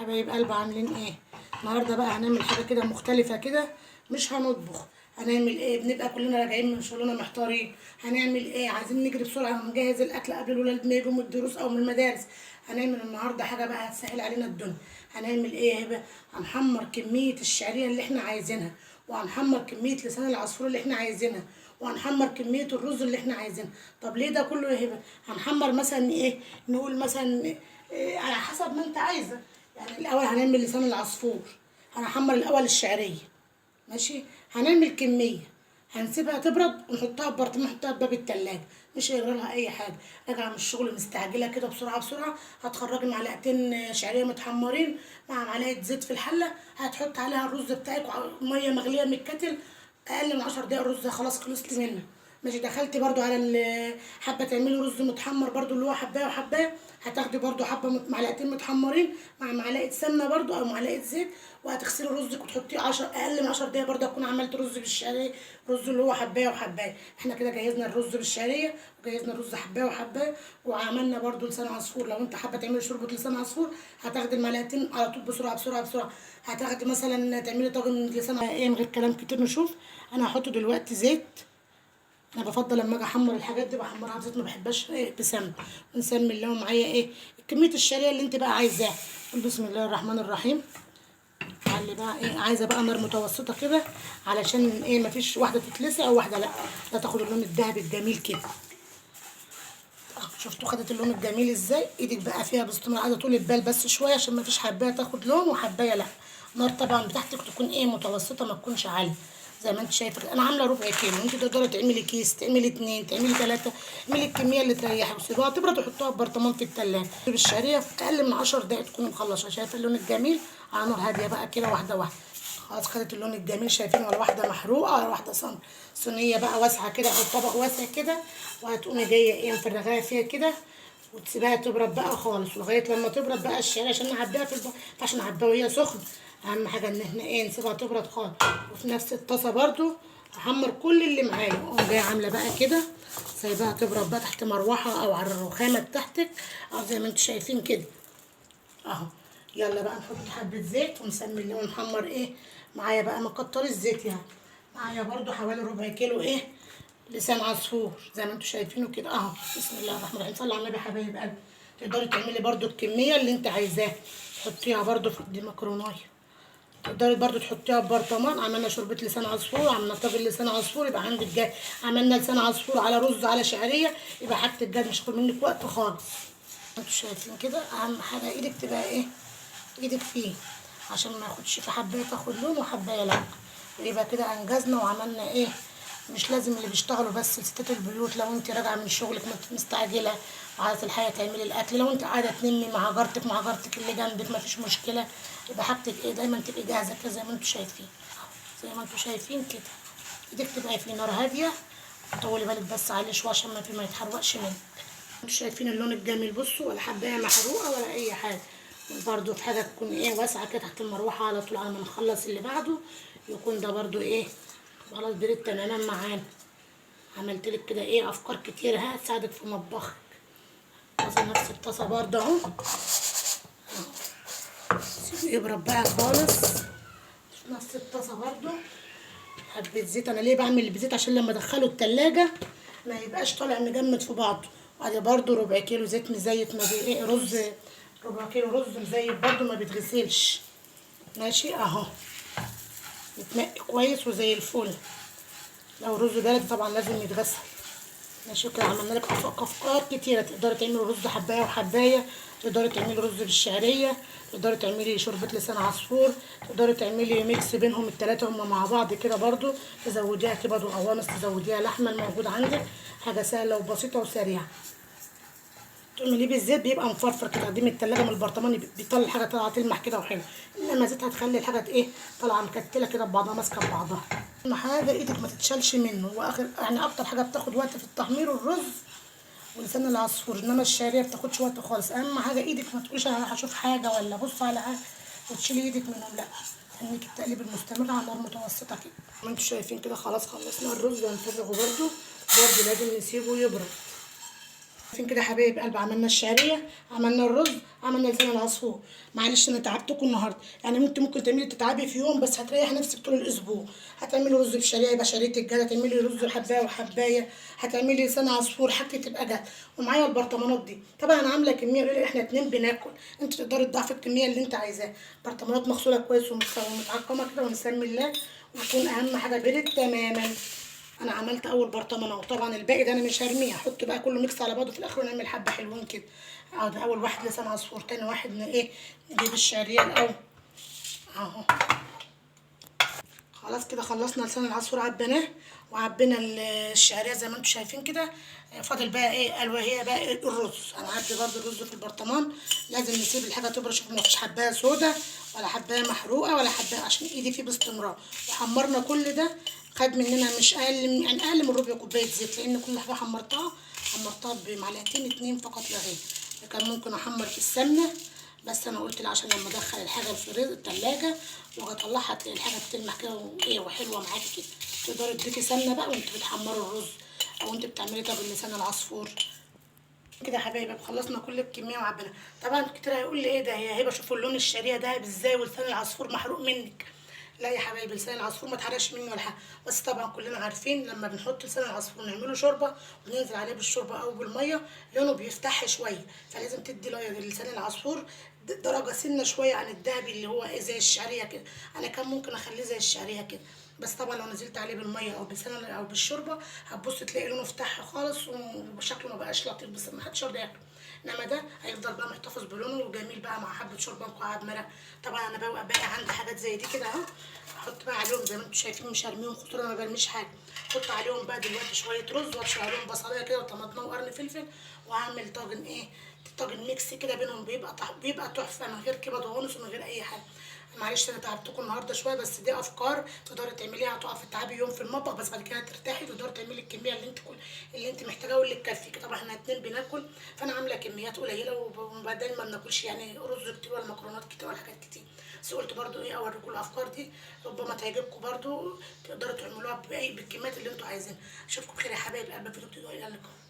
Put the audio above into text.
حبايب قلب، عاملين ايه النهارده؟ بقى هنعمل حاجة كده مختلفة كده، مش هنطبخ. هنعمل ايه؟ بنبقى كلنا راجعين من شغلنا محتارين هنعمل ايه، عايزين نجري بسرعة ونجهز الاكل قبل الولاد ما يجوا من الدروس او من المدارس. هنعمل النهارده حاجة بقى هتسهل علينا الدنيا. هنعمل ايه يا هبه؟ هنحمر كمية الشعرية اللي احنا عايزينها، وهنحمر كمية لسان العصفور اللي احنا عايزينها، وهنحمر كمية الرز اللي احنا عايزينها. طب ليه ده كله يا هبه؟ هنحمر مثلا ايه؟ نقول مثلا إيه على حسب ما انت عايزه. يعني الاول هنعمل لسان العصفور، هنحمر الاول الشعرية، ماشي؟ هنعمل كمية هنسيبها تبرد ونحطها في برطمان، نحطها في باب التلاجة، مش هيجرى لها اي حاجة. راجعه من الشغل مستعجلة كده بسرعة بسرعة، هتخرجي معلقتين شعرية متحمرين مع معلقه زيت في الحلة، هتحط عليها الرز بتاعك ومية مغليه من الكتل، اقل من 10 دقايق الرز خلاص خلصت منه. ماشي، دخلتي برضو على حابة تعملي رز متحمر برضو اللي هو حبايه وحبايه، هتاخدي برضو حبه معلقتين متحمرين مع معلقه سمنه برضو او معلقه زيت، وهتغسلي رزك وتحطيه 10 اقل من 10 دقايق برضو هتكون عملت رز بالشعريه، رز اللي هو حبايه وحبايه. احنا كده جهزنا الرز بالشعريه وجهزنا الرز حبايه وحبايه، وعملنا برضو لسان عصفور. لو انت حابة تعملي شوربة لسان عصفور هتاخدي المعلقتين على طول بسرعة بسرعة بسرعة. هتاخدي مثلا تعملي طاجن لسان ايه من غير كلام كتير. نشوف، انا هحط دلوقتي زيت. انا بفضل لما اجي احمر الحاجات دي بحمرها بزيت، ما بحبهاش ايه بسمن. ونسمي اللي هو معايا ايه كمية الشعرية اللي انت بقى عايزاها. قول بسم الله الرحمن الرحيم. علي بقى ايه، عايزه بقى نار متوسطه كده علشان ايه مفيش واحدة تتلسع وواحدة لا، لا تاخد اللون الذهبي الجميل كده. شفتوا خدت اللون الجميل ازاي؟ ايدك بقى فيها باستمرار، عايزه طول البال بس شوية عشان مفيش حبايه تاخد لون وحبايه لا. النار طبعا بتاعتك تكون ايه متوسطه، ما تكونش عالية. زي ما انت شايفه انا عامله ربع كيلو، انت تقدري تعملي كيس، تعملي 2، تعملي 3، اعملي الكمية اللي تريحك وسيبوها تبرد وحطوها في برطمان في التلاجة. بالشعريه في اقل من 10 دقايق تكوني مخلصة. شايفه اللون الجميل؟ على نار هادية بقى كده واحدة واحدة. خلاص خدت اللون الجميل، شايفين؟ ولا واحدة محروقة ولا واحدة سمر. صينية بقى واسعة كده او طبق واسع كده، وهتقومي جاية ايه مفرغاها فيها كده وتسيبها تبرد بقى خالص لغاية لما تبرد بقى الشعرية عشان نعبيها في عشان نعبيها وهي سخنة. اهم حاجة ان احنا ايه نسيبها تبرد خالص. وفي نفس الطاسه برده هحمر كل اللي معايا. اقوم جاية عامله بقى كده سايباها تبرد بقى تحت مروحة او على الرخامه بتاعتك او زي ما انتم شايفين كده اهو. يلا بقى نحط حبه زيت ونسمي اللي ونحمر ايه معايا بقى، ما كترش الزيت يعني. معايا برده حوالي ربع كيلو ايه لسان عصفور زي ما انتم شايفينه كده اهو. بسم الله الرحمن الرحيم، صلوا على النبي حبايب قلبي. تقدري تعملي برده الكمية اللي انت عايزاها، تحطيها برده في دي مكرونايه، تقدري برده تحطيها في برطمان. عملنا شوربة لسان عصفور، عملنا طاجن لسان عصفور، يبقى عندك جاي. عملنا لسان عصفور على رز على شعرية، يبقى حاجة الجاز مش هتاخد منك وقت خالص. انتوا شايفين كده؟ اهم حاجة ايدك تبقى ايه ايدك فيه عشان ما ياخدش في حبايه تاخد لون وحبايه لا. يبقى كده انجزنا وعملنا ايه. مش لازم اللي بيشتغلوا بس، ستات البيوت لو انت راجعه من شغلك مستعجلة وعايزه الحقيقة تعملي الاكل، لو انت قاعدة تنمي مع جارتك مع جارتك اللي جنبك مفيش مشكلة، يبقى حاجتك ايه دايما تبقي جاهزة كده زي ما انتوا شايفين. زي ما انتوا شايفين كده ايدك تبقى في نار هادية، طولي بالك بس عليه شوية عشان ما يتحرقش منك. انتوا شايفين اللون الجميل؟ بصوا ولا حبايه محروقة ولا اي حاجة. برده في حاجة تكون ايه واسعة كده تحت المروحة على طول على ما نخلص اللي بعده، يكون ده برده ايه خلاص برد تماما معانا. عملت لك كده ايه افكار كتير هتساعدك في مطبخك. طاسه نفس الطاسه برده اهو، سيبه يبرد بقى خالص. في نفس الطاسه برده حبه زيت. انا ليه بعمل بزيت؟ عشان لما ادخله التلاجة ما يبقاش طالع مجمد في بعضه. وادي برده ربع كيلو زيت مزيت ما بي ايه رز، ربع كيلو رز مزيت برده ما بيتغسلش، ماشي اهو متنقي كويس وزي الفل. لو رز بلدي طبعا لازم يتغسل، ماشي كده. عملنا لك افكار كتيرة، تقدري تعملي رز حبايه وحبايه، تقدري تعملي رز بالشعريه، تقدري تعملي شوربة لسان عصفور، تقدري تعملي mix بينهم الثلاثة هم مع بعض كده برده، تزوديها كبد وقوانص، تزوديها لحمه الموجود عندك. حاجة سهلة وبسيطة وسريعة. تعمليه بالزيت بيبقى مفرفر كده، تاخديه من التلاجة من البرطمان بيطلع الحاجة طالعه تلمح كده وحلو، انما زيت هتخلي الحاجة ايه طالعه مكتله كده ببعضها ماسكه ببعضها. اهم حاجة ايدك ما تتشالش منه. واخر يعني اكتر حاجة بتاخد وقت في التحمير الرز ولسان العصفور، انما الشعرية بتاخدش وقت خالص. اهم حاجة ايدك ما تقوليش انا هشوف حاجة ولا بص على حاجة وتشيلي ايدك منهم، لا خليكي التقليب المستمر على نار متوسطه كده. ما انتوا شايفين كده خلاص خلصنا الرز، هنفرغه برده لازم نسيبه يبرد. عارفين كده يا حبايب قلب، عملنا الشعرية، عملنا الرز، عملنا لسان العصفور. معلش انا تعبتكم النهارده، يعني انت ممكن تعملي تتعبي في يوم بس هتريح نفسك طول الاسبوع. هتعملي رز بشعريه يبقى شعرية الجاهزة، هتعملي رز حبايه وحبايه، هتعملي لسان عصفور، حاجتك تبقى جاهزة. ومعايا البرطمانات دي، طبعا انا عامله كمية قليله، احنا 2 بناكل، انت تقدري تضاعفي الكمية اللي انت عايزاها. برطمانات مغسوله كويس ومتعقمه كده، ونسمي الله، ويكون اهم حاجة برد تماما. انا عملت اول برطمان اهو، طبعا الباقي ده انا مش هرميه، هحط بقى كله mix على بعضه في الاخر ونعمل حبه حلوين كده. اهو ده اول واحد لسان عصفور، تاني واحد ايه نجيب الشعرية الاول اهو. خلاص كده خلصنا لسان العصفور، عبيناه وعبينا الشعرية زي ما انتم شايفين كده. فاضل بقى ايه؟ قال وهي بقى الرز. انا هعبي برده الرز في البرطمان، لازم نسيب الحاجة تبرد. شوفوا ما فيش حبايه سودا ولا حبايه محروقة ولا حبايه، عشان ايدي فيه باستمرار. وحمرنا كل ده، خد مننا مش اقل من يعني اقل من ربع كوباية زيت، لان كل حاجة حمرتها بمعلقتين 2 فقط لا غير. كان ممكن احمر في السمنة، بس انا قلت عشان لما ادخل الحاجة الفريزر التلاجة واجي اطلعها تلاقي الحاجة بتلمع كده وايه وحلوه معاكي كده. تقدري تضيفي سمنه بقى وانت بتحمري الرز او انت بتعملي طب لسان العصفور كده يا حبايبي. خلصنا كل الكمية وعبينا. طبعا كتير هيقول لي ايه ده يا هبه، شوفوا اللون الشعرية ده ازاي ولسان العصفور محروق منك. لا يا حبايبي، لسان العصفور ما اتحرقش مني ولا حاجة، بس طبعا كلنا عارفين لما بنحط لسان العصفور نعمله شوربة وننزل عليه بالشوربه او بالمية لونه بيفتح شوية، فلازم تدي لسان العصفور درجه سنة شوية عن الذهبي اللي هو ايه زي الشعرية كده. انا كان ممكن اخليه زي الشعرية كده، بس طبعا لو نزلت عليه بالمية او بلسان او بالشوربه هتبص تلاقي لونه فتح خالص وشكله ما بقاش لطيف، بس ما حدش يرضى ياكله. انما ده هيفضل بقى محتفظ بلونه وجميل بقى مع حبه شوربة مكعب مرق. طبعا انا بقى عندي حاجات زي دي كده اهو، هحط بقى عليهم زي ما انتم شايفين، مش هرميهم خضار، انا ما برميش حاجة. احط عليهم بقى دلوقتي شوية رز، وابشر عليهم بصلايه كده وطماطم وقرن فلفل، وهعمل طاجن ايه، طاجن mix كده بينهم، بيبقى تحفة من غير كبد وغنص ومن غير اي حاجة. معلش انا تعبتكم النهارده شوية، بس دي افكار تقدري تعمليها. تقفي تتعبي يوم في المطبخ بس بعد كده ترتاحي، تقدري تعملي الكمية اللي انت محتاجاها واللي تكفيكي. طبعا احنا 2 بناكل، فانا عامله كميات قليله، وبعدين ما بناكلش يعني رز كتير ولا مكرونات كتير ولا حاجات كتير. بس قلت برده ايه اوريكم الافكار دي، ربما تعجبكم برده، تقدروا تعملوها باي بالكميات اللي انتوا عايزينها. اشوفكم بخير يا حبايب قلبي في فيديو، الى اللقاء.